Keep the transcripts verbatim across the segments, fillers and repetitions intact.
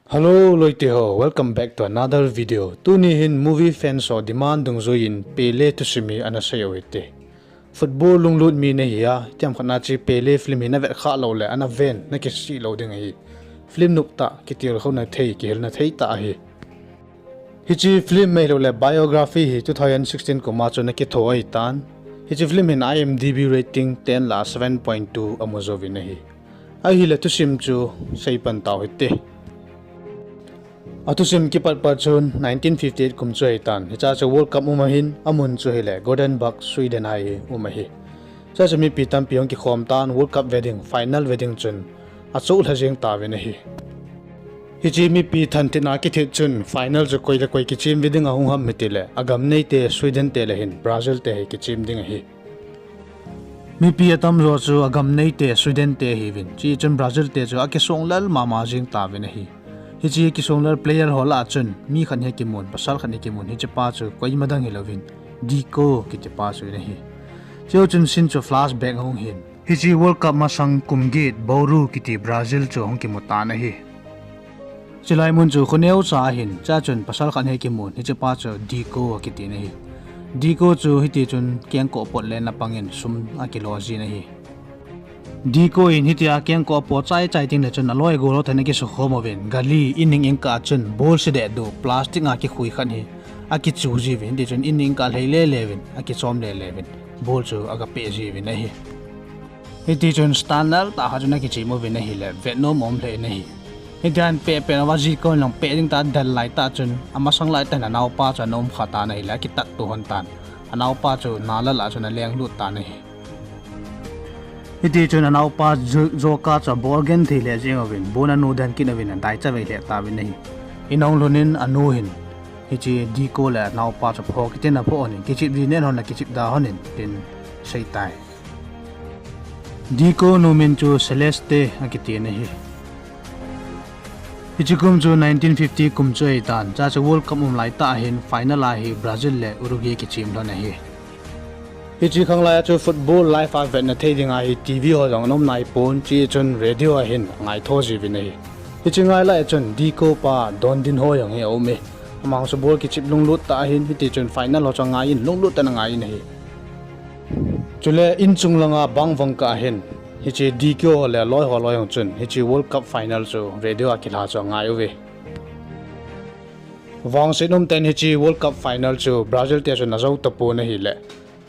Hello loite ho, welcome back to another video. Tuni hin movie fans ho demand dungjuiyin Pele thusim hi ana sei u hite. Football lunglut mi nahi a, tiam khat na chu Pele film hi na vet kha lou le ana ven na kisih lou ding ahi. Film nop tah, kitilkhouna thei, kihilna thei tah ahi. Hiche film ahilou le biography hi two thousand sixteen kum a chu ana kitho ahitan. Hiche film hin IMDb rating ten lah a seven point two amu jouvin ahi. Ahile thusim chu seipan tau hite. Athusim kipat pat chun nineteen fifty-eight kum chu ahitan. Hichea chu World Cup um ahin, amun chu ahile Gothenburg, Sweden a hi um ahi. Chua chu mipi tampi hung kikhom tan, World Cup ve ding, final ve ding chun achoh lha jeng tauvin ahi. Hiche mipi thanthina kithet chun final chu koi le koi kichem ve ding ahung ham hitile, agam neite Sweden te le hin Brazil te hi kichem ding ahi. Mipi atamjo chu agam neite Sweden te ahiuvin, chuchun Brazil te chu akisonglel mama jeng tauvin ahi. Hiche kisonglel player ho lah a chun mi khat hi akimun, pasal khat hi akimun, hichepa chu koima dang hilouvin, Deco kitipa chu ahi. Chua chun scene chu flashback ahung hin, hiche World Cup masang kum get Bauru kiti Brazil chu ahung kimu tan ahi. Chulai mun chu kho neocha ahin, chua chun pasal khat hi akimun, hichepa chu Deco akitin ahi. Deco chu hitichun kengkoh pot lenna pangin sum akilo jin ahi. Deco in hitia kengkoh apo chaichai tengle chun aloi agol ho toh hin akisukhom uvin, gali inning ingkah a chun ball sedeh du plastic a kikhui khat hi akichu jiuvin, hitichun inning ingkah lhei lele uvin, akichom lele uvin, ball chu agapeh jiuvin ahi. Hitichun standard tah khat chun akichem uvin ahile, vetnom aum lheh in ahi. Hitia apeh pet uva Deco in jong peh ding tia adel laitah chun, amasang laitah in anaopa chu ana umkha tan ahile, akitat to lhon tan. Anaopa chu nalal a chun alenglut tan ahi. Hitichun anaopa jo-, Joca chu abol genthei lheh jeng uvin, ball anu den kit uvin, adaicha vei lheh tauvin ahi. In ahung lhun in anu hin, hiche Deco le anaopa chu pho kitin apho lhon in, kichep ji nen lhon le kichep da lhon in, tin seitai. Deco nu min chu Celeste akitin ahi. Hiche kum chu nineteen fifty kum chu ahitan, chua chu World Cup um laitah ahin final a hi Brazil le Uruguay kichem lhon ahi. Hiche khanglai a chu football live a vetna thei dinga hi TV ho jong ana um naipon, chuchun radio a hin angaitho jiuvin ahi. Hiche ngai lai a chun Deco pa Dondinho jong hi aume. Amang chu ball kichep lunglut tah ahin, hitichun final ho chu angaiyin lunglut tah in angaiyin ahi. Chule inchung langa bang vang kah ahin, hiche Deco ho le aloi ho loi jong chun hiche World Cup final chu radio a kilha chu angai uve. Vangset umtah in hiche World Cup final chu Brazil te chun ajou tapon ahile,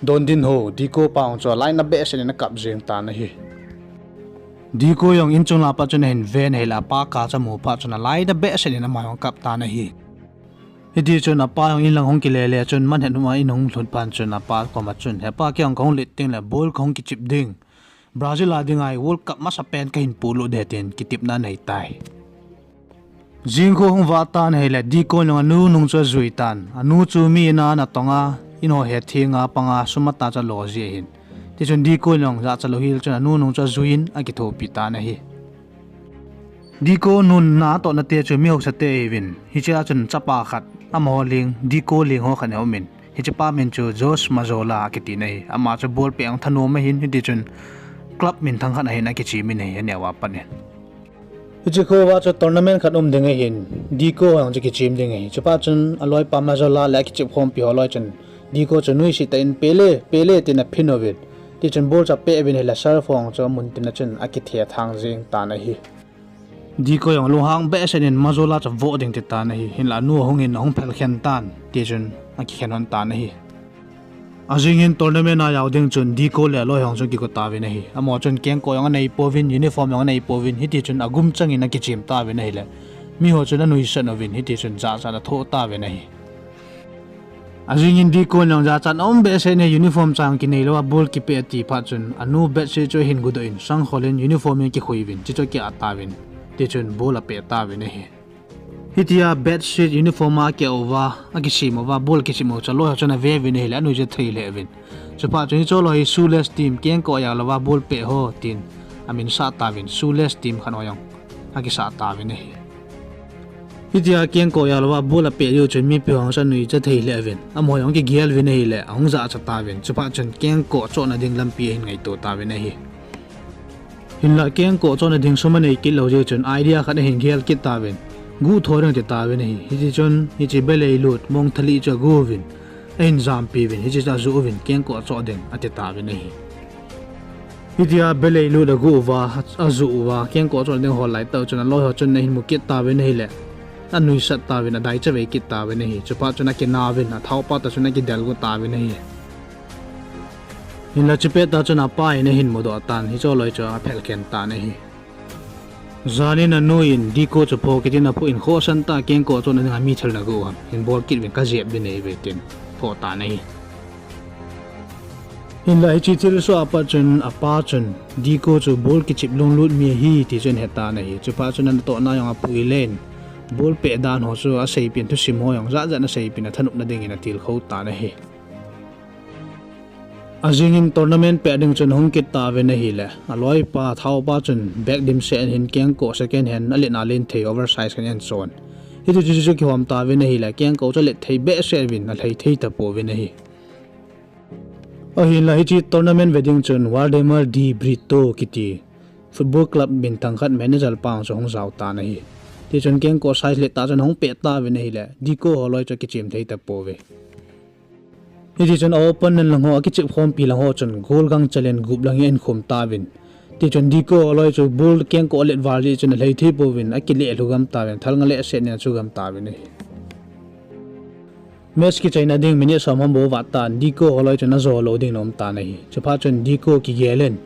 Dondinho, Deco pa jong chu alainat behseh in akap jeng tan ahi. Deco jong inchung langa pat chun ahin ven ahile, apa kap chu amu phat chun alainat behseh in ama jong akap tan ahi. Hitichun apa jong inlang hung kilele chun manhet numa in ahung lhun phat chun apa koma chun, He pa, kei jong kahung let tengle ball kahung kichep ding, Brazil a dinga hi World Cup masapen kahin polut ding, tin kitepna aneitai. Jingkho hung vah tan ahile, Deco in jong anu nung chu ajui tan. Anu chu mi in a anatonga, in ho hethenga panga sum atah chu alo ji ahin. Tichun Deco in jong jachat lou hel chun anu nung chu ajuiyin akithopi tan ahi. Deco nun natohna te chu mi haosate ahiuvin, hichea chun chapa khat, amaho leng, Deco leng ho khat aumin, hichepa min chu Jose Mazzola akitin ahi. Ama chu ball peh jong thanom ahin, hitichun club minthang khat ahin akichemin ahi, aneo a pat in. Hiche khoa chu tournament khat um ding ahin, Deco ho jong chu kichem ding ahi. Chuphat chun aloipa Mazzola le akichep khompi ho loi chun Deco chu nuisat tah in Pele, Pele tin aphin uvin. Tichun ball chu apeh uvin ahile serve ho jong chu amun tina chun akithethang jeng tan ahi. Deco jong lunghang behseh in Mazzola chu vo ding ati tan ahi. Hinlah anu ahungin ahung phelkhen tan, tichun akikhen lhon tan ahi. Ajingin tournament a jao ding chun Deco le aloi ho jong chu kigo tauvin ahi. Amaho chun kengkoh jong aneipouvin, uniform jong aneipouvin, hitichun agum changin akichem tauvin ahile, miho chun anuisat uvin, hitichun jachat athoh tauvin ahi. Ajingin Deco in jong jachat aum behseh in uniform cha jong kinei louva ball kipeh ati phat chun anu bedsheet chu ahin godoh in sangkholin uniform jong kikhuiyuvin, chuchu akiah tauvin, tichun ball apeh tauvin ahi. Hitia bedsheet uniform a akiah uva, akisem uva ball kichep u chu aloi ho chun aveuvin ahile, anuisat thei lheh uvin. Chuphat chun, Hiche loi hi shoeless team, kengkoh jao louva ball peh ho, tin aminsah tauvin, shoeless team khat ho jong akisah tauvin ahi. Hitia kengkoh jao louva ball apeh diu chun mipi ho jong chu anuisat thei lheh uvin, amaho jong akigel uvin ahile, ahung jachat tauvin. Chuphat chun kengkoh chohna ding lampi ahin ngaito tauvin ahi. Hinlah kengkoh chohna ding sum anei kit lou jeh chun idea khat ahin gel kit tauvin. Guh tho ding ati tauvin ahi. Hiti chun, hiche Beleilut, Mongthali chu agu uvin, ahin jampi uvin, hiche chu ajuh uvin, kengkoh choh ding ati tauvin ahi. Hitia Beleilut agu uva, ajuh uva, kengkoh choh ding ahol laitah u chun, aloi ho chun ahin mu kit tauvin ahile, anuisat tauvin, adai chavei kit tauvin ahi. Chuphat chun akina uvin, athaopa toh chun akidel got tauvin ahi. Hinla chupet tah chun apa in ahin mudoh tan, hiche loi chu aphel khen tan ahi. Jan in anu in Diko chu pho kit in aphu in, khohsah tah, kengkoh chohna dinga mi thil nagu ham, hin bol kit uvin, kajep uvin eive tin, pho tan ahi. Hinla hiche thilsoh a pat chun apa chun Diko chu ball kichep lunglut mi ahi ti chu ahin he tan ahi. Chuphat chun anatohna jong apui len, ball peh dan ho chu aseipeh in, thusim ho jong jat jat in aseipeh in, athanopna dingin atilkhou tan ahi. Ajing in tournament peh ding chun ahung kit tauvin ahile, aloipa thaopa chun bag dimset in ahin kengkoh second hand, alet na len thei oversize khat in ahin chon. Hiti chun chu kihom tauvin ahile, kengkoh chu alet thei behseh uvin, alhai thei tapouvin ahi. Ahinla hiche tournament ve ding chun Waldemar de Brito kiti football club minthang khat manager pa chu ahung jao tan ahi. Tichun kengkoh size let tah chun ahung pet tauvin ahile, Diko holoi chu akichem thei tapouve. Hitichun a opponent lang ho, akichep khompi lang ho chun goal gangchel in gup lang hi ahin khum tauvin. Tichun Diko holoi chu ball kengkoh alet val jeh chun alhai thei pouvin, akileh lhu gam tauvin, thalnga lehset in achu gam tauvin ahi. Match kichaina ding minute som ham bou vat tan, Diko holoi chun ajo lou ding aum tan ahi. Chuphat chun Diko kigel in,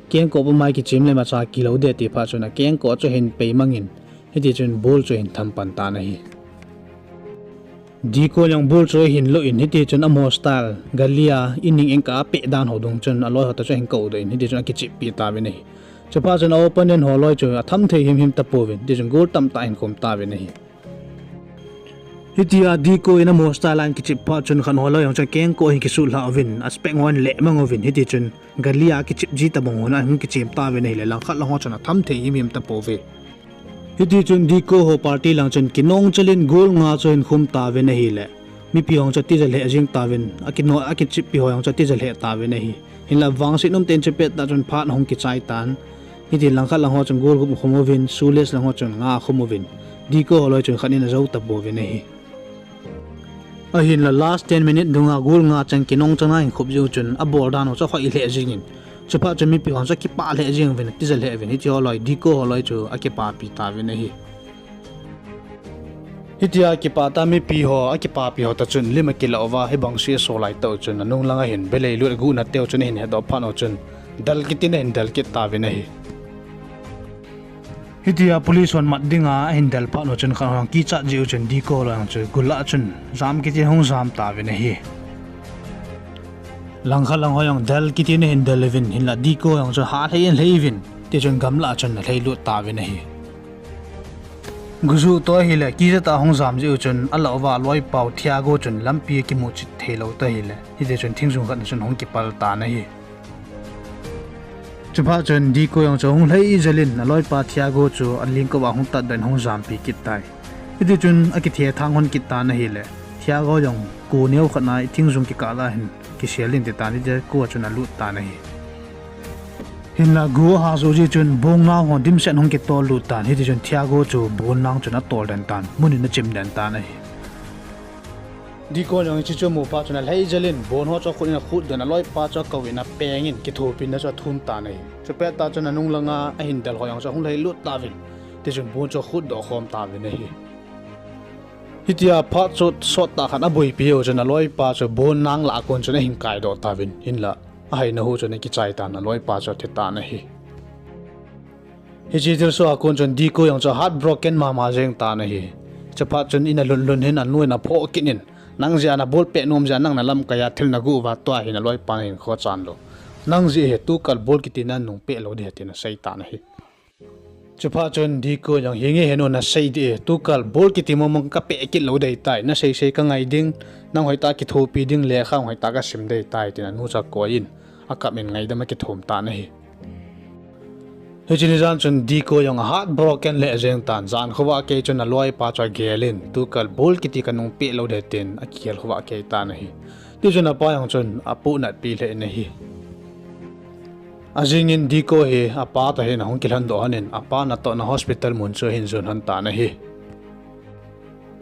kengkoh puma kichem le imacha kilou ding ati phat chun akengkoh chu ahin peimang in, hitichun ball chu ahin tham pan tan ahi. Diko jong ball chu ahin loh in, hitichun amaho style, galia, inning engkah a apeh dan ho dung chun aloi ho toh chu ahin koudoh in, hitichun akicheppi tauvin ahi. Chuphat chun a opponent holoi chu atham thei himhim tapouvin, hitichun goal tamtah ahin khum tauvin ahi. Hitia Diko in amaho style a ahin kichep phat chun khat holoi jong chun kengkoh ahin kisut lhah uvin, a spec ho ahin leh mang uvin, hitichun galia kichep ji tobang hon ahung kichem tauvin ahile, langkhat lang ho chun atham thei himhim tapouve. Hitichun Diko ho party lang chun kinongchel in goal nga chu ahin khum tauvin ahile, mipi hon chu atija lheh jeng tauvin, akino, akicheppi ho jong chu atija lheh tauvin ahi. Hinla vangset umtah in chupet tah chun phat ahung kichai tan. Hiti langkhat lang ho chun goal gup akhum uvin, shoeless lang ho chun nga akhum uvin, Diko holoi chun khat in ajou tapouvin ahi. Ahinla last ten minute dunga goal nga cheng kinongchel a ahin khum jeh u chun abol dan u chu ahoi lheh jeng in, chuphat chun mipi hon chu akipah lheh jeng uvin, atija lheh uvin, hiti holoi Diko holoi chu akipapi tauvin ahi. Hitia kipah tah mipi ho, akipapi ho toh chun lim akilah uva, hibangse aso laitah u chun anung langa hin Beleilut aguhna teu chun ahin hedoh phat u chun del kit in ahin del kit tauvin ahi. Hitia police hon mat dinga ahin del phat u chun khat hon kichat jeh u chun Diko holoi jong chu gul a chun jam kit in ahung jam tauvin ahi. Langkhat lang ho jong del kit in ahin del uvin, hinla Diko jong chu ha lhai in lhai uvin, tichun gamlah a chun alhai lut tauvin ahi. Gujuh toh ahile, kija tah a ahung jam jeh u chun alah uva aloipau Thiago chun lampi akimu chet theilou tah ahile, hitichun thingjung khat a chun ahung kipal tan ahi. Chuphat chun Diko jong chu ahung lhai jel in aloipa Thiago chu alingkop a ahung tatdoh in ahung jampi kit tai. Hitichun akithethang lhon kit tan ahile, Thiago jong ko neo khat na thingjung kikah lah a hin kisel in titan, hitia ko a chun alut tan ahi. Hinla go aha joh jeh chun bong nang ho dimset ahung kitol lut tan, hitichun Thiago chu bong nang chun atol den tan, mun in achim den tan ahi. Diko jong hiche chu amu phat chun alhai jel in, bong ho chu akhut in akhutdoh in, aloipa chu akou in apeng in, kithopina chu athum tan ahi. Chupet tah chun anung langa ahin del ho jong chu ahung lhai lut tauvin, tichun bong chu akhutdoh khom tauvin ahi. Hitia phat chu sot tah khat aboipi u chun aloipa chu bong nang lah a kon chun ahin kaidoh tauvin, hinla ahaina hu chun akichai tan, aloipa chu athi tan ahi. Hiche thilsoh a kon chun Diko jong chu heartbroken mama jeng tan ahi. Chuphat chun in alhun lhun hin anu in aphoh kit in, nang jeh a nabol peh nom jeh a nang nalamkai a thil nagu uva tua hin aloipan ahin kho chan lou. Nang jeh hi tukal bol kiti nanung peh lou ding ahi tin asei tan ahi. Chuphat chun Diko jong hinge henu nasei dih e, tukal bol kiti mong mong kapeh kit lou ding ahitai, nasei sei kangai ding, nang hoitah a kithopi ding lekha hoitah a kasim ding ahitai tin anu chu akoi in, akap in ngaidam akithum tan ahi. Hiche ni jan chun Diko jong a heartbroken lheh jeng tan, jan khovah kei chun aloipa chu agel in, tukal bol kiti kanung peh lou ding ahi tin akigel khovah kei tan ahi. Tichun apa jong chun apohnatpi lheh in ahi. Ajing in Diko hi apa toh hin ahung kilhondoh lhon in, apa natohna hospital mun chu ahin jon lhon tan ahi.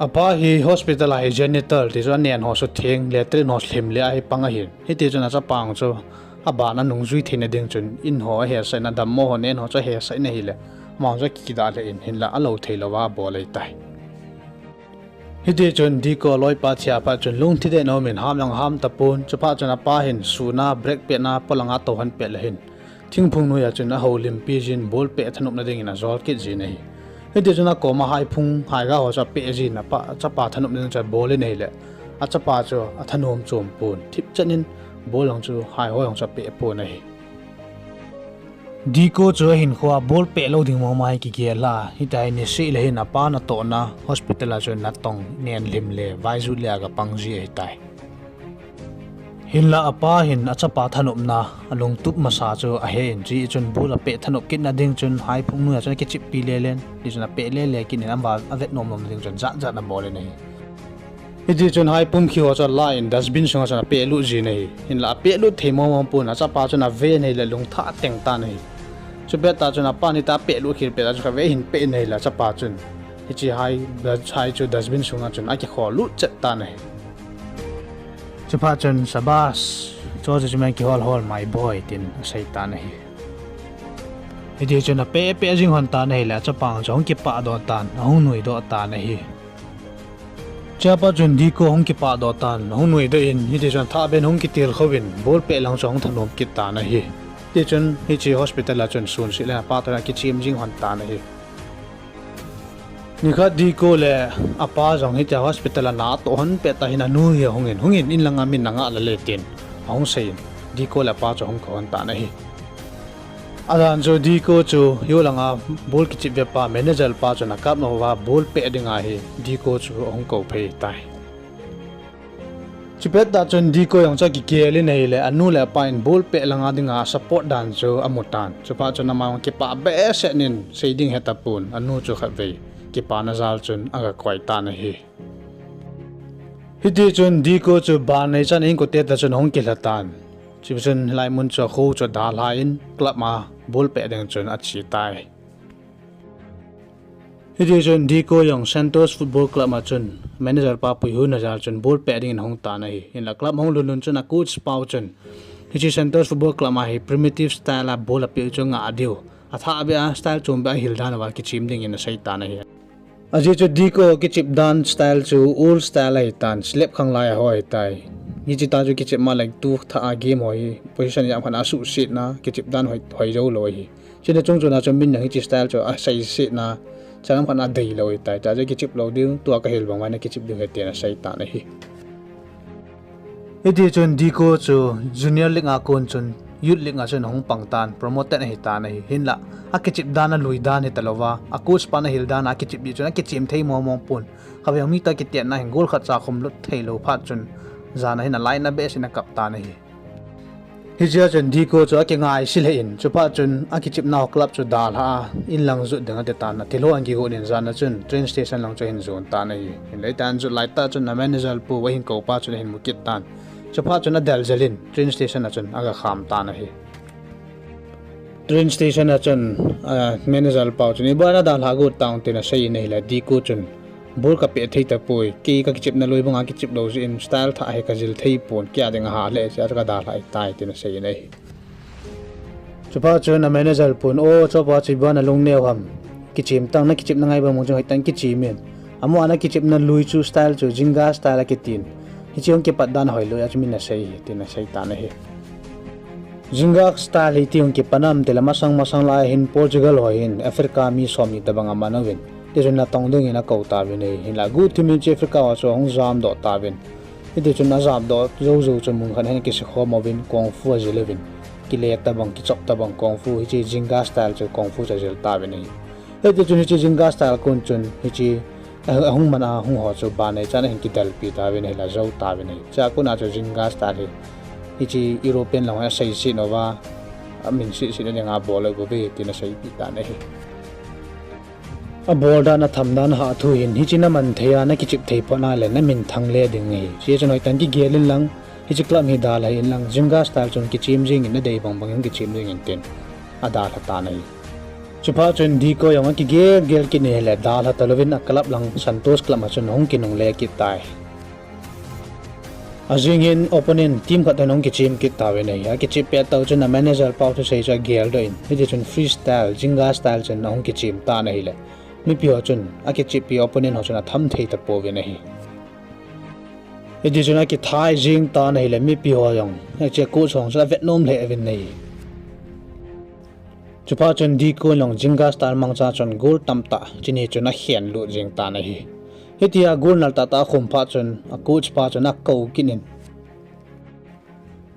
Apa hi hospital a hi janitor ti chu anen ho sutheng, latrine ho lhim le ahi pang ahin. Hiti chun achapa chu aban a nungjui theina ding chun in ho ahesah in, adammo ho nen ho chu ahesah in ahile, ama chu akidah lheh in, hinlah alou thei louva abol ahitai. Hiti chun Diko loipa thi a pat chun lungthim deh in aumin, ham jong ham tapon, chuphat chun apa hin sun a break pet na polanga tou hon pet le hin thingphung noiya chun ahoulimpi jin ball peh thanopna dingin ajol kit jin ahi. Hiti chun akoma haiphung haiga ho chu apeh jin, apa, achapa thanopna ding chu abol in ahile, achapa chu athanom chom pon, thipchet in ball jong chu hai ho jong chu apeh pon ahi. Diko chu ahinkhoa ball peh lou ding mama hi kigel a, hitia hi niseh le hin apa natohna hospital a chun natong nen lhim le vaijut le agapang ji ahitai. Hinlah apa hin achapa thanopna alungtup masa chu ahe in, chuin ball apeh thanop kitna ding chun haiphung noiya chun akicheppi lelen, tichun apeh lele kit in, ama avet nom nom ding chun jat jat in abol in ahi. Hiti chun haipum khi ho chu alan dustbin sunga chun apehlut jin ahi. Hinlah apehlut thei mong mong pon, achapa chun aven ahile lungthah teng tan ahi. Chupet tah chun apan hitia apehlut khel pet a chu khatvei ahin peh in ahile achapa chun hiche hai, hai chu dustbin sunga chun akikholut chet tan ahi. Chuphat chun, "Shabash, chuche chu min kihol hol mai boi," tin asei tan ahi. Hiti chun apeh peh jing lhon tan ahile achapa chu ahung kipahdoh tan, ahung nuidoh tan ahi. Chuphat chun Diko ahung kipahdoh tan, ahung nuidoh in, hiti chun athahbeh in ahung kitilkhouvin ball peh lang chu ahung thanom kit tan ahi. Hiti chun hiche hospital a chun sun seh le apa toh akichem jing lhon tan ahi. Nikhat Diko le apa jong hitia hospital a na atoh lhon pet a hin anu hi ahungin, "Hungin, in langa min nangah lele," tin ahung seiyin, Diko le apa chu ahung kou lhon tan ahi. Ajan chu Diko chu hiu langa ball kichep ve pa manager pa chun akap nauva ball peh dinga hi Diko chu ahung kou phei tai. Chupet tah chun Diko jong chu akigel in ahile, anu le apa in ball peh langa dinga support dan chu amu tan. Chuphat chun ama jong kipah behseh in sei ding hetapon, anu chu khatvei kipana jal chun agakoi tan ahi. Hiti chun Diko chu ban neichan inkote toh chun ahung kilha tan. Chuchun hilai mun chu akho chu adalhan club a ball peh ding chun ache tai. Hiti chun Diko jong Santos Football Club a chun manager pa puihoi na jal chun ball peh dingin ahung tan ahi. Hinlah club ahung lhun lhun chun acoach pau chun hiche Santos Football Club a hi primitive style a ball apeh chu ngah diu, athahbeh a style chombeh a hil dan uva kichem dingin asei tan ahi. Ajeh chu Diko kichep dan style chu old style ahitan, slap khanglai a ho ahitai. Hiche tah chu kichep ma leng tu thah a game ho hi position ijat khat a asuhsetna, kichep dan hoi, hoi joulou ahi. Chuna chungchon a chun min jong hiche style chu aseisetna, changam khat a adeilou ahitai. Tia chu kichep lou diu, tua kahil bang uva na kichep diu ahi tin asei tan ahi. Hiti chun Diko chu Junior League a kon chun Youth League a chun ahung pang tan, promoted ahi tan ahi. Hinlah akichep dan alui dan hitalouva, acoach pan ahil dan a akichep jeh chun akichem thei mong mong pon. Khatvei mi toh kitenna hin goal khat cha khum lut theilou phat chun jan a hin alainat behseh in akap tan ahi. Hichea chun Diko chu akingaise lheh in, chuphat chun akichepnau club chu dalha a, in lang jot ding ati tan, athilho ahin kigot in jan a chun train station lang chu ahin jon tan ahi. Hinlah hitia ahin jot laitah chun a manager pu ahin koupa chun ahin mu kit tan. Chuphat chun adel jel in train station a chun agakham tan ahi. Train station a chun, a, manager pau chun, "Ibola nadalha got tam?" tin asei in ahile, Diko chun, "Ball kapeh thei tapoi, kei kakichepna lui banga kichep lou jeh in style thah hi kajil thei pon, kei a dinga hah lheh jeh a chu kadalha ahitai," tin asei in ahi. Chuphat chun a manager pun, "O, chupa chu ibola nalung neo ham? Kichem tan, nakichepna ngai bang mun chun hoitah in kichem in. Amaho a nakichepna lui chu style chu Ginga style akitin. Hiche hung kipat dan hoilou a chu min asei hi," tin asei tan ahi. Ginga style hi iti hung kipan ham tile masang masang lai hin Portugal ho hin Africa mi somni tobang aman uvin, tichun natong dingin akou tauvin ahi. Hinlah guhthim in hiche Africa ho chu ahung jamdoh tauvin. Hitichun ajamdoh jou jou chun mun khat hin akisukhom uvin kung fu ajil uvin. Kile tobang, kichop tobang kung fu, hiche Ginga style chu kung fu chu ajil tauvin ahi. Hitichun hiche Ginga style kon chun hiche a, ahung man a hung ho chu banei chan ahin kidalpi tauvin ahile ajou tauvin ahi. Chua kona chu Ginga style hi hiche European lang ho aseiset uva, amin setset na dinga abol u bou ahi tin aseipi tan ahi. Abol dan atham dan hathu hin, hiche naman thei a nakichep thei phot nale namin thang le ding ahi. Hiche chun hoitah in kigel in lang, hiche club hi dalha in lang, Ginga style chun kichem jeng in nadei bang bang in kichem jeng in tin adalha tan ahi. Chuphat chun Deco jong akigel gel kit in ahile, dalha talouvin a club lang Santos Club a chun ahung kinungle kit tai. Ajing hin opponent team khat toh ahung kichep kit tauvin ahi. Akichep pet tah chun a manager pa thusei chu ageldoh in, hiti chun freestyle, Jingga style chun ahung kichep tan ahile, mipi ho chun akicheppi opponent ho chun atham thei tapouvin ahi. Hiti chun akithai jeng tan ahile, mipi ho jong, hiche coach ho jong chun avet nom lheh uvin ahi. Chuphat chun Deco in jong Jingga style mangcha chun goal tamtah chuni chun akhen lut jeng tan ahi. Hitia goal nal tahtah akhum phat chun a coach pa chun akou kit in,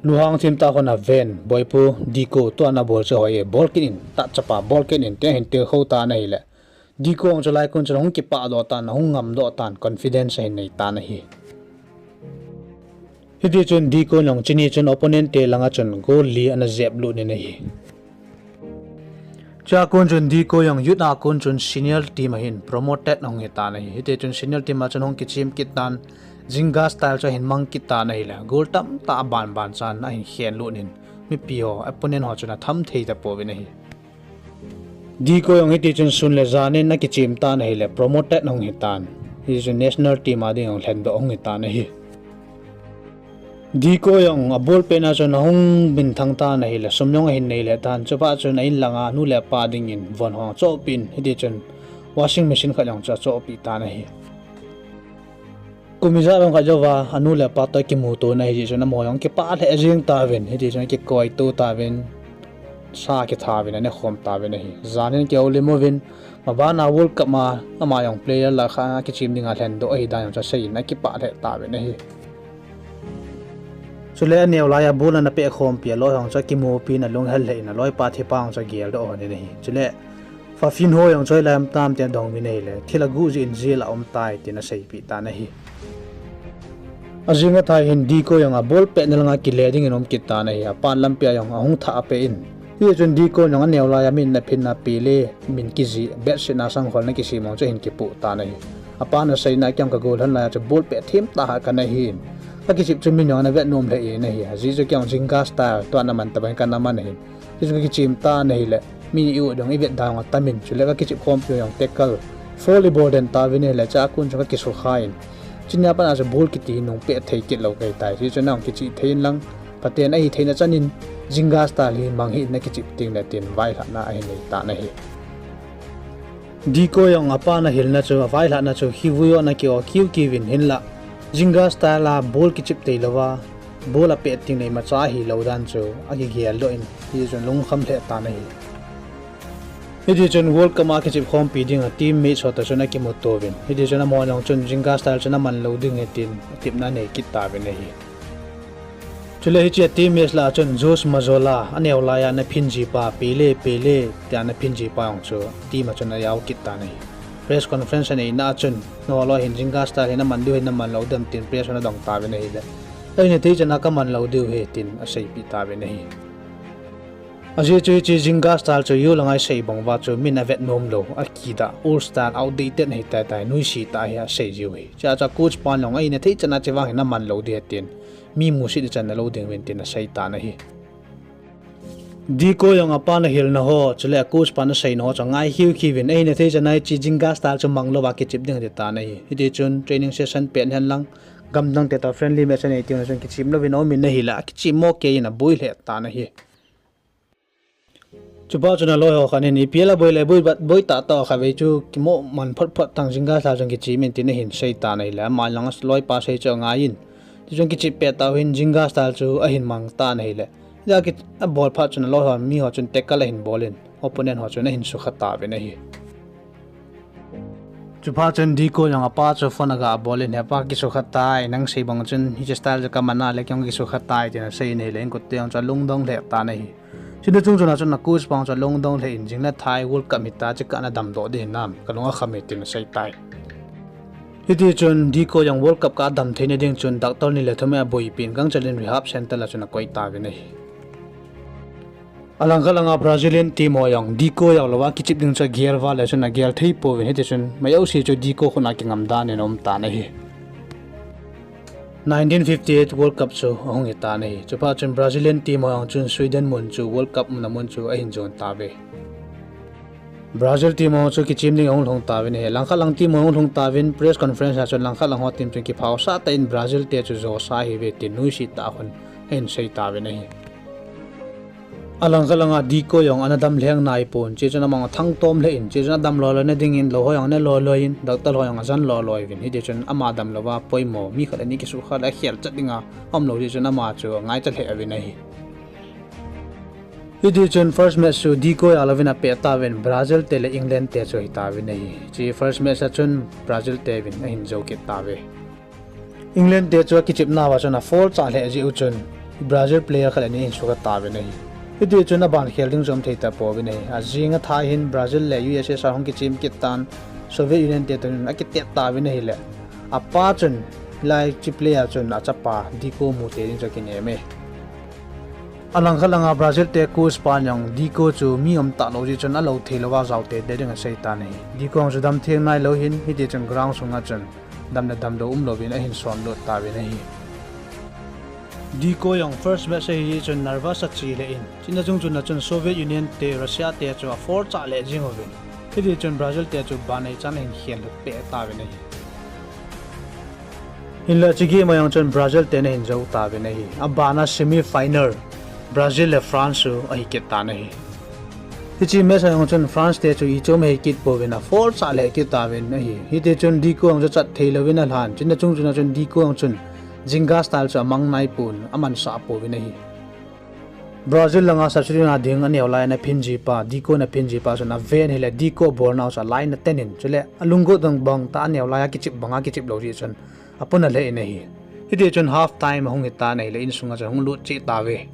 lunghang thim tah khun aven, Boipu, Deco, tua nabol chu hoi e, bol kit in, tah chapa bol kit in, tin ahin tilkhou tan ahile, Deco jong chulai kon chun ahung kipahdoh tan, ahung ngamdoh tan, confidence ahin nei tan ahi. Hiti chun Deco in jong chuni chun opponent te langa chun goal li ana jep lut in ahi. Chua kon chun Deco jong youth a kon chun senior team a hin promoted ahung hi tan ahi. Hiti chun senior team a chun ahung kichep kit tan, Jingga style chu ahin mang kit tan ahile, goal tamtah aban ban chan ahin khen lut in, mipi ho, opponent ho chun atham thei tapouvin ahi. Deco jong hiti chun sun le jan in akichem tan ahile, promoted ahung hi tan. Hiti chun national team a ding jong lhendoh ahung hi tan ahi. Deco jong a ball pet na chun ahung minthang tan ahile, sum jong ahin nei lheh tan. Chuphat chun a in langa anu le apa dingin von ho achohpeh in, hiti chun washing machine khat jong chu achohpeh tan ahi. Kum ijat jong khat jouva anu le apa toh akimuto na ahi jeh chun amaho jong kipah lheh jeng tauvin, hiti chun akikoito tauvin, sa kithauvin, anekhom tauvin ahi. Jan in akihoulim uvin, mabana World Cup a ama jong player lah a kichem dinga lhendoh ahi dan jong chu asei in akipah lheh tauvin ahi. Chule aneo laiya ball ana pehkhompi aloi ho jong chu akimupi in alunghel lheh in aloipa thipa jong chu ageldoh lhon in ahi. Chule Fafinho jong chu hoilai um tam tin adong uvin ahile, thil aguh jeh in jail a um tai tin aseipeh tan ahi. Ajing athai hin Deco jong a ball petna langa kile dingin um kit tan ahi. Apan lampia jong ahung thah apeh in, hichun Deco jong aneo laiya min ana phinna Pele min kijih, bedsheet na sangkhol na kisem jong chu ahin kipoh tan ahi. Apan aseina kei jong kagollhang laiya chu ball pet themtah khat kana hin, kakichep chu min jong ana vet nom lheh in ahi. Ajeh chu kei jong Jingga style tua ana man tabang kana man ahin, hichun kakichem tan ahile, mi i-ut dong ivet dan jong atamin, chule kakichep khompiu jong tackle, volleyball den tauvin ahile, chua kon chu kakisukha in, chunia pat a chu ball kiti hi nungpeh thei kit lou kahitai. Hichun nang kicheh thei inlang, phaten ahitheina chan in Jingga style hi mang hih in akichep tengle tin vailhahna ahin nei tan ahi. Deco jong apan ahilna chu, availhahna chu kivui o ana ki-o kiu kiuvin, hinla Jingga style a ball kichep tei louva, ball apet tengle imacha ahilou dan chu akigeldoh in, hichun lungkham lheh tan ahi. Hitichun World Cup a kichep khompi dinga teammates ho toh chun akimuto uvin, hitichun amaho jong chun Jingga style chun aman lou ding ahi tin atepna anei kit tauvin ahi. Chule hiche teammates lah a chun Jose Mazzola, aneo laiya ana phin jipa, Pele, Pele tia ana phin jipa jong chu team a chun ajao kit tan ahi. Press conference aneina a chun, nangho loi hin Jingga style hi naman diu ahi, naman lou dem tin press hon adong tauvin ahile, ahina thei chan a kaman lou diu ahi tin aseipeh tauvin ahi. Ajeh chu hiche Jingga style chu U lang a isei bang uva chu min avet nom lou, akidah, old style, outdated ahi taitai, nuisat tah ahi asei jiu ahi. Chua chu coach pan jong ahina thei chan a hiche vang hi naman lou ding ahi tin, mi musit ichan nalou ding uvin tin asei tan ahi. Deco jong apan ahilna ho, chule a coach pan aseina ho chu angai khiu khiuvin, ahina thei chan a hiche Jingga style chu mang louva kichep ding ati tan ahi. Hitichun training session pet hen lang, gamdang te toh friendly match anei teng chun kichep louvin aumin ahile, akichep mo kei in aboi lheh tan ahi. Chuphat chun aloi ho khat in, ipi a la boi le boi, boi tahtah khatvei chu kimoh man phot phot tang, Jingga style chun kichep in tin ahin sei tan ahile, ama langa loipa sei chu angai in, tichun kichep pet tah hin Jingga style chu ahin mang tan ahile, hia abol phat chun aloi ho miho chun tackle ahin bol in, opponent ho chun ahin sukha tauvin ahi. Chuphat chun Deco jong apa chu phone aga bol in, hepa, kisukha tai, nang sei bang chun hiche style chu kaman a le kei jong kisukha tai tin asei in ahile, inkote jong chu alungdong lheh tan ahi. Chuni chung chuna chun a coach pa jong chu alungdong lheh in, jing le thai World Cup hita, chikah na damdoh ding hinam, kalung akham e tin asei tai. Hitichun Deco jong World Cup kah a damtheina ding chun doctor ni le thum in aboipi in gangchel in rehab center a chun akoi tauvin ahi. Alangkhat langa Brazilian team ho jong Deco jao louva kichep ding chu agel uva le chun agel thei pouvin, hitichun majouse chu Deco khut a kingam dan in aum tan ahi. Nineteen fifty-eight World Cup chu ahung hi tan ahi. Chuphat chun Brazilian team ho jong chun Sweden mun chu World Cup umna mun chu ahin jon tauve. Brazil team ho chu kichem ding ahung lhung tauvin ahi. Langkhat lang team ho ahung lhung tauvin press conference a chun langkhat lang ho team chun kiphaosah tah in Brazil te chu josa ahiuve tin nuisat tah a khun ahin sei tauvin ahi. Alangkhat langa Deco jong ana dam lheng naipon, chuchun amang athangtom lheh in, chuchun adam loi loina dingin lou ho jong ana loi loi in, doctor ho jong ajan loi loi uvin, hitichun ama damlouva poimo, mi khat le ni kisuhkhah le akhel chet dinga aumlou jeh chun ama chu angaicha lheh uvin ahi. Hitichun first match chu Deco jal louvin apeh tauvin, Brazil te le England te chu ahitauvin ahi. Hiche first match a chun Brazil te vin ahin jou kit tauve. England te chu akichepnauva chun afoul chah lheh jeh u chun Brazil player khat le ni ahin sukha tauvin ahi. Hitichun aban khel ding chu umthei tapouvin ahi. Ajing athah hin Brazil le U S S R hung kichem kit tan, Soviet Union te toh akitet tauvin ahile, apa chun, hilai hiche player chun achapa Deco mute ding chu akinem e. Alangkhat langa Brazil te coach pan jong Deco chu mi umtah lou jeh chun alou theilouva jao teitei ding asei tan ahi. Deco jong chu damtheng nailou hin, hitichun ground sunga chun damna damlou umlouvin ahin sonlut tauvin ahi. Deco jong first match ahi jeh chun nervous ache lheh in, chuna chung chuna chun Soviet Union te, Russia te chu afoul chah lheh jeng uvin, hitichun Brazil te chu ban neichan ahin khenlhut peh tauvin ahi. Hinla hiche game a jong chun Brazil ten ahin jou tauvin ahi. Abana semi final Brazil le France chu ahi kit tan ahi. Hiche match a jong chun France te chu ichom ahi kit pouvin afoul chah lheh kit tauvin ahi. Hitichun Deco jong chu chat theilouvin alhan, chuna chung chuna chun Deco jong chun Ginga style chu amang naipon, amansah pouvin ahi. Brazil langa substitute a ding aneo lai a ana phin jipa, Deco ana phin jipa chun aven ahile Deco abolnau chu alai ana ten in, chule alunggot dang bang tah aneo lai a kichep banga kichep lou jeh chun apuna lheh in ahi. Hitichun half time ahung hitan ahile insunga chun ahung lut cheh tauve.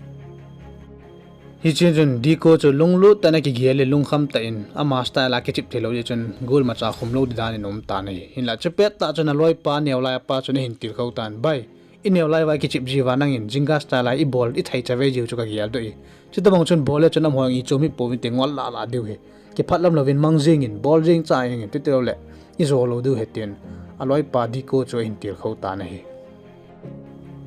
Hichun chun Deco chu lunglut tah in akigel in lungkham tah in ama style a kichep theilou jeh chun goal imacha khumlou ding dan in aum tan ahi. Hinla chupet tah chun aloipa aneo lai apa chun ahin tilkhou tan, bai, ineo lai uva ikichep jiuva nangin Ginga style a ibol ithei chavei jiu chu kageldoh e. Chutobang chun bol le chun amaho jong ichom hih pouvin ti ngol lah lah diu ahi. Kiphatlam louvin mang jengin, bol jeng cha jengin, tutiloule ijo lou diu ahi tin aloipa Deco chu ahin tilkhou tan ahi.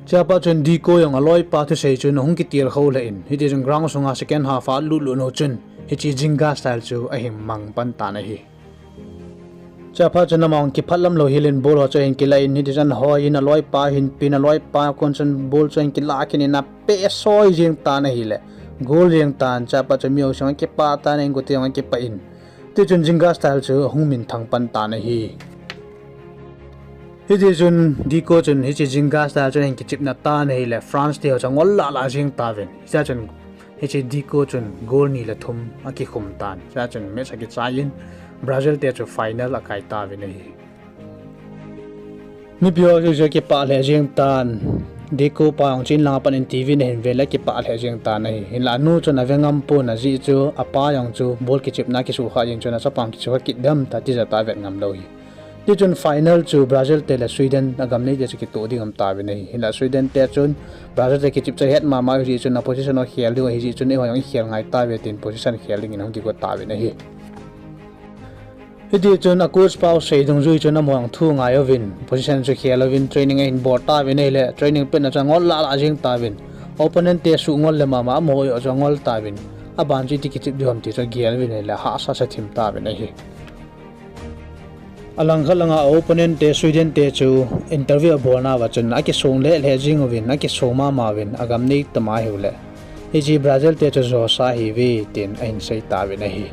Chupet chun Deco jong aloipa thusei chun ahung kitilkhou lheh in, hitichun ground sunga second half a alut lut nau chun hiche Ginga style chu ahin mang pan tan ahi. Chuphat chun amahon kiphatlam lou helin bol ho chu ahin kilah in, hitichun ahoiyin aloipa ahin pen, aloipa kon chun bol chu ahin kilah kit in apeh soi jeng tan ahile, goal jeng tan, chuphat chun mi jousen akipah tan, inkote jong akipah in, tichun Ginga style chu ahung minthang pan tan ahi. Hitichun Deco chun hiche Ginga style chun ahin kichepna tan ahile France te ho chu angol lah lah jeng tauvin. Hichea chun hiche Deco chun goal ni le thum akikhum tan. Hichea chun match akichai in Brazil te chu final akai tauvin ahi. Mipi ho jouse kipah lheh jeng tan. Deco pa jong chu inlanga pat in TV in ahin ven le kipah lheh jeng tan ahi. Hinla anu chun ave ngam pon, ajeh chu apa jong chu ball kichepna kisuhkhah jeng chun achapa jong kisukha kit dem tah tijat a avet ngam lou ahi. Tichun final chu Brazil te le Sweden, agam nei te chu kitoh ding aum tauvin ahi. Hinla Sweden te chun Brazil te kichep chu ahet mama u ahi jeh chun a position a khel diu ahi jeh chun eiho jong ikhel ngai tauve tin position khel dingin ahung kigo tauvin ahi. Hitichun a coach pau sei dungjui chun amaho jong thu ngai uvin position chu khel uvin training ahin bol tauvin ahile training petna chu angol lah lah jeng tauvin. Opponent te suh ngol le mama amaho joh chu angol tauvin. Aban chu iti kichep diu ham ti chu agel uvin ahile hahsa sa thim tauvin ahi. Alangkhat langa opponent te Sweden te chu interview abolnauva chun akisong leh lheh jeng uvin, akisong mama uvin, agam nei tama ahiule hiche Brazil te chu josa ahiuve tin ahin sei tauvin ahi.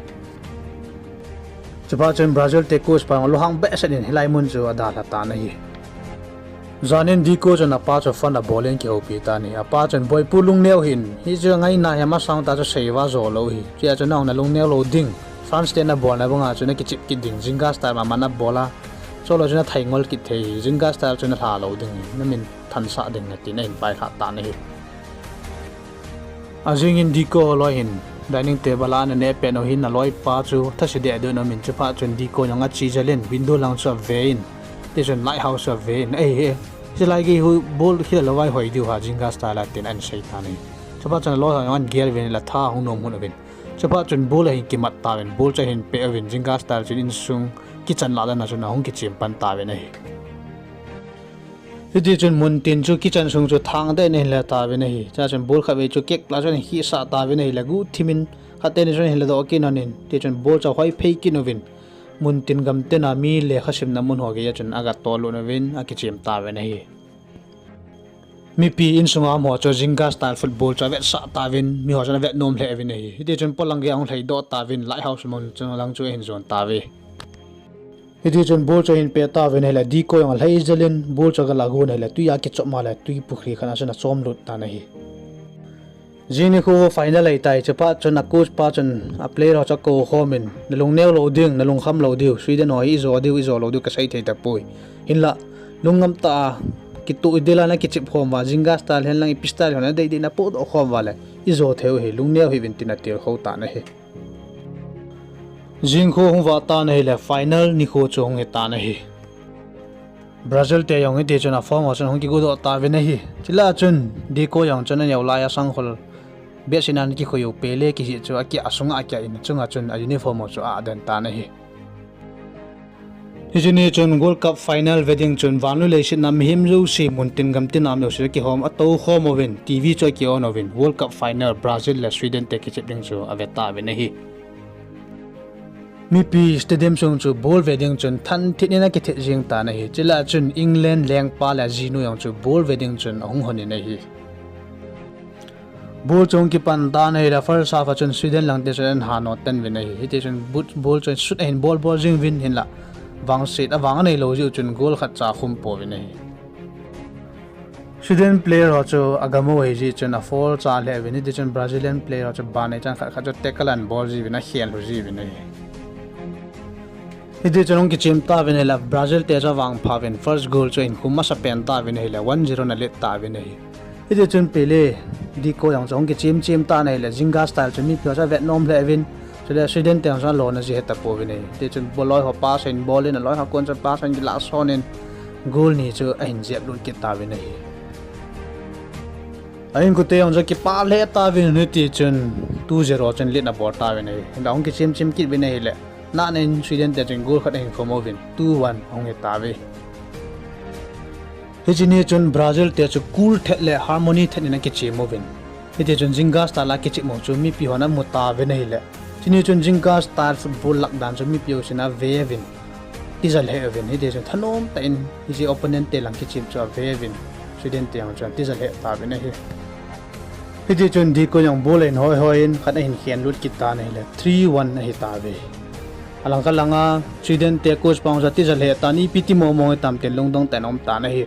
Chuphat chun Brazil te coach pa jong alunghang behseh in hilai mun chu adalha tan ahi. Janin Deco chun apa chu phone abol in kihoupi tan ahi. Apa chun, Boipu lungneo hih in, hichu angaina hi amasang tah chu seiuva jo lou ahi. Chea chu nang nalungneo lou ding, France te nabolna banga chu nakichep kit ding, Ginga style mama nabol a, chule chu nathei ngol kit thei ahi, Ginga style chu nalha lou ding ahi, namin thansah ding ahi tin ahin pailhah tan ahi. Ajingin Deco holoi hin dining table a ana neh pet u hin aloipa chu thase deh deh in aumin chuphat chun Deco jong ache jel in window lang chu ave in, tichun lighthouse chu ave in, Ei, hilai gei hi ball khel louva ihoi diu ham Ginga style a tin ahin sei tan ahi. Chuphat chun aloipa jong ahin gel uvin la tha ahung nom lhon uvin. Chuphat chun ball ahin kimat tauvin, ball chu ahin peh uvin, Ginga style chun insung kichan lah dan a chun ahung kichem pan tauvin ahi. Hitichun muntin chu kichan sung chu thang deh in ahin la tauvin ahi. Chea chun ball khatvei chu kek lah chun ahin khisah tauvin ahile guhthim in Khat teni chun hin ladoh kit un, hiti chun ball chu ahoi phei kit uvin, muntin gamtin a mi lekha simna mun ho geiya chun aga tolut uvin akichem tauvin ahi. Mipi insunga um ho chu Zingga style football chu avetsah tauvin, miho chun avetnom lheh uvin ahi. Hiti chun polang gei ahung lhaidoh tauvin, lighthouse mun chu lang chu ahin jon tauve. Hiti chun ball chu ahin pet tauvin ahile, Deco jong alhai jel in ball chu aga lagon ahile, twi a kichop ma le twi pukhri khat a chun achom lut tan ahi. Jing nikho final ahitai, chuphat chun a coach pa chun a player ho chu akou khom in, nalung neo lou ding, nalung kham lou diu, Sweden ho hi ijo diu, ijo lou diu kasei thei tapoi. Hinla, lungngam tah a, kitoh dela nakichep khom uva, Zingga style hen lang ipi style ho nadei dei napohdoh khom uva le, ijo thei u ahi, lungneo hih uvin tin atilkhou tan ahi. Jingkho hung vah tan ahile, final nikho chu hung hitan ahi. Brazil te jong hiti chun a form ho chun hung kigodoh tauvin ahi. Chule chun Deco jong chun aneo laiya sangkhol behseh in ana kikhoi u Pele kijih chu aki, asunga akiah in, achunga chun a uniform ho chu aden tan ahi. Hiche ni chun World Cup final ve ding chun vanlui leiset a mihem jouse, muntin gamtin a um jouse akihom, atoukhom uvin, TV chu aki-on uvin, World Cup final Brazil le Sweden te kichep ding chu ave tauvin ahi. Mipi stadium sung chu ball ve ding chun thanthit in akithet jeng tan ahi. Chule chun England lengpa le ajinu jong chu ball ve ding chun ahung hon in ahi. Ball chu hung kipan tan ahile, first half a chun Sweden lang te chun ahin hano tan uvin ahi. Hiti chun ball, ball chu sut ahin bol bol jing uvin, hinla vangset avang aneilou jeh u chun goal khatcha akhum pouvin ahi. Sweden player ho chu agam u ahi jeh chun a foul cha lheh uvin, hiti chun Brazilian player ho chu ban nei chan khat khat chu tackle ahin bol ji uvin, akhen lhu ji uvin ahi. Hiti chun hung kichem tauvin ahile, Brazil te chu avangpha uvin, first goal chu ahin khum masapen tauvin ahile, one zero in alead tauvin ahi. Hiti chun Pele, Deco jong chu hung kichem chem tan ahile, Zingga style chu mipi ho chu avetnom lheh uvin, chule Sweden te jong chu alona ji hetapouvin ahi. Hiti chun ball loi ho pass ahin bol in, aloi ho kon chu pass ahin kilah son in, goal ni chu ahin jep lut kit tauvin ahi. A inkote jong chu akipah lheh tauvin, hiti chun two zero chun lead abol tauvin ahi. Hinla hung kichem chem kit uvin ahile, natna in Sweden te chun goal khat ahin khum uvin, two one ahung hi tauve. Hiche ni chun Brazil te chu cool thet le harmony thet in akichem uvin, hiti chun Zingga style a kichem u chu mipi hon amu tauvin ahile, hiche ni chun Zingga style football lak dan chu mipi jousen ave uvin, tija lheh uvin, hiti chun thanom tah in hiche opponent te lang kichem chu ave uvin, Sweden te jong chun tija lheh tauvin ahi. Hiti chun Deco jong ball ahin hoi hoi in khat ahin khen lut kit tan ahile, three one ahi tauve. Alangkhat langa Sweden te coach pa jong chu atija lheh tan, ipi ti mong mong hitam tin lungdong tah in aum tan ahi.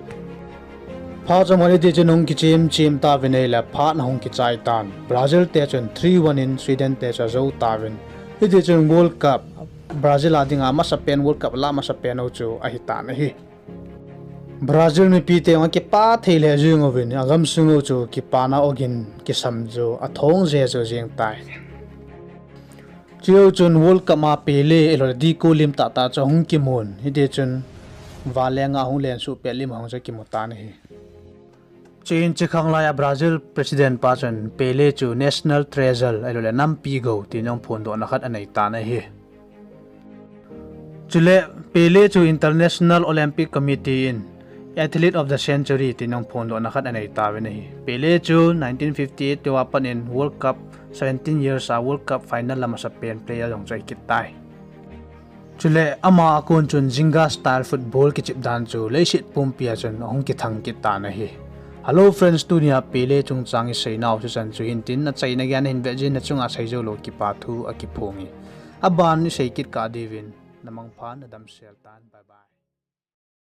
Phat chomkhat hiti chun hung kichem chem tauvin ahile, phat ahung kichai tan, Brazil te chun three one in Sweden te chu ajou tauvin, hiti chun World Cup, Brazil a dinga amasapen World Cup alah masapen u chu ahi tan ahi. Brazil mipi te jong akipah thei lheh jeng uvin, agamsung u chu kipana ogin kisam chu athong je jo jeng tai. Chujou chun World Cup a Pele ahilou le Deco lim tah tah chu ahung kimun, hiti chun vanlenga ahung lensuh pet lim ho chu akimu tan ahi. Chuin chukhang laiya Brazil president pa chun Pele chu national treasure ahilou le nampi gou tin jong phondohna khat anei tan ahi. Chule Pele chu International Olympic Committee in Athlete of the Century tin jong phondohna khat anei tauvin ahi. Pele chu nineteen fifty-eight tia pat in World Cup, seventeen years a World Cup final a amasapen player jong chu ahi kit tai. Chule ama a kon chun Zingga style football kichep dan chu leiset pumpia chun ahung kithang kit tan ahi. Hello friends, tunia Pele chungchang iseinau chu chan chu hin tin, achaina geiya nahin vet jeh in nachunga seijou lou kipa thu akiphong e. Aban isei kit kah diuvin, namangphan nadamsel tan. Bye bye.